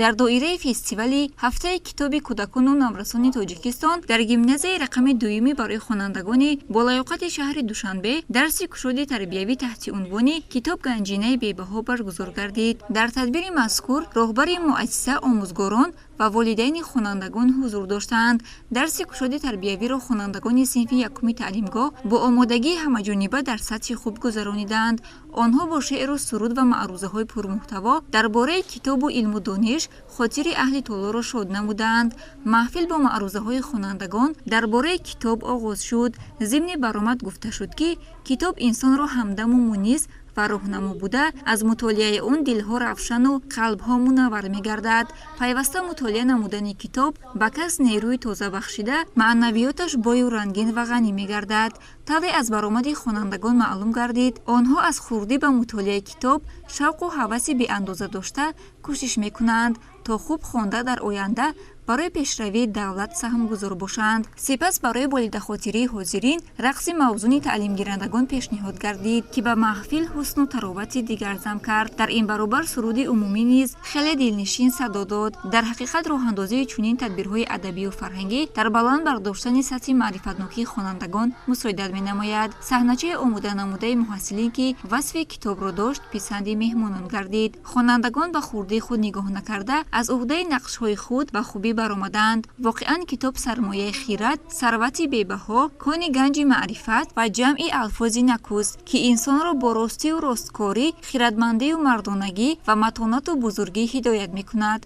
Дар доираи фестивали ҳафтаи китоби кӯдакону наврасони Тоҷикистон дар гимназияи рақами дуюмӣ барои хонандагони болаёқати шаҳри Душанбе дарси кушоди тарбиявӣ таҳти унвони «Китоб ганҷинаи бебаҳо» баргузор гардид. Дар тадбири мазкур роҳбари муассиса, омӯзгорон ва волидайни хонандагон ҳузур доштаанд. Дарси кушоди тарбиявиро хонандагони синфи якуми таълимгоҳ бо омодагии ҳамаҷониба дар сатҳи хуб гузаронидаанд. Онҳо бо шеъру суруд ва маърузаҳои пурмуҳтаво дар бораи китобу илму дониш хотири аҳли толорро шод намудаанд. Маҳфил бо маърузаҳои хонандагон дар бораи китоб оғоз шуд. Зимни баромад гуфта шуд, ки китоб инсонро ҳамдаму мунис ва роҳнамо буда, аз мутолиаи он дилҳо равшану қалбҳо мунаввар мегардад. Пайваста мутолиа намудани китоб ба кас нерӯи тоза бахшида, маънавиёташ бою рангин ва ғанӣ мегардад. Тавре аз баромади хонандагон маълум гардид, онҳо аз хурдӣ ба мутолиаи китоб шавқу ҳаваси беандоза дошта, кӯшиш мекунанд, то хуб хонда, дар оянда барои пешравии давлат саҳмгузор бошанд. Сипас барои болидахотирии ҳозирин рақси мавзуни таълимгирандагон пешниҳод гардид, ки ба маҳфил ҳусну таровати дигар зам кард. Дар ин баробар суруди умумӣ низ хеле дилнишин садо дод. Дар ҳақиқат, роҳандозии чунин тадбирҳои адабию фарҳангӣ дар баланд бардоштани сатҳи маърифатнокии хонандагон мусоидат менамояд. Саҳначаи омоданамудаи муҳассилин, ки васфи китобро дошт, писанди меҳмонон гардид. Хонандагон ба хурдии худ нигоҳ накарда, аз уҳдаи нақшҳои худ ба хубӣ баромаданд. Воқеан, китоб сармояи хирад, сарвати бебаҳо, кони ганҷи маърифат ва ҷамъи алфози накӯст, ки инсонро бо ростию росткорӣ, хиратмандию мардонагӣ ва матонату бузургӣ ҳидоят мекунад.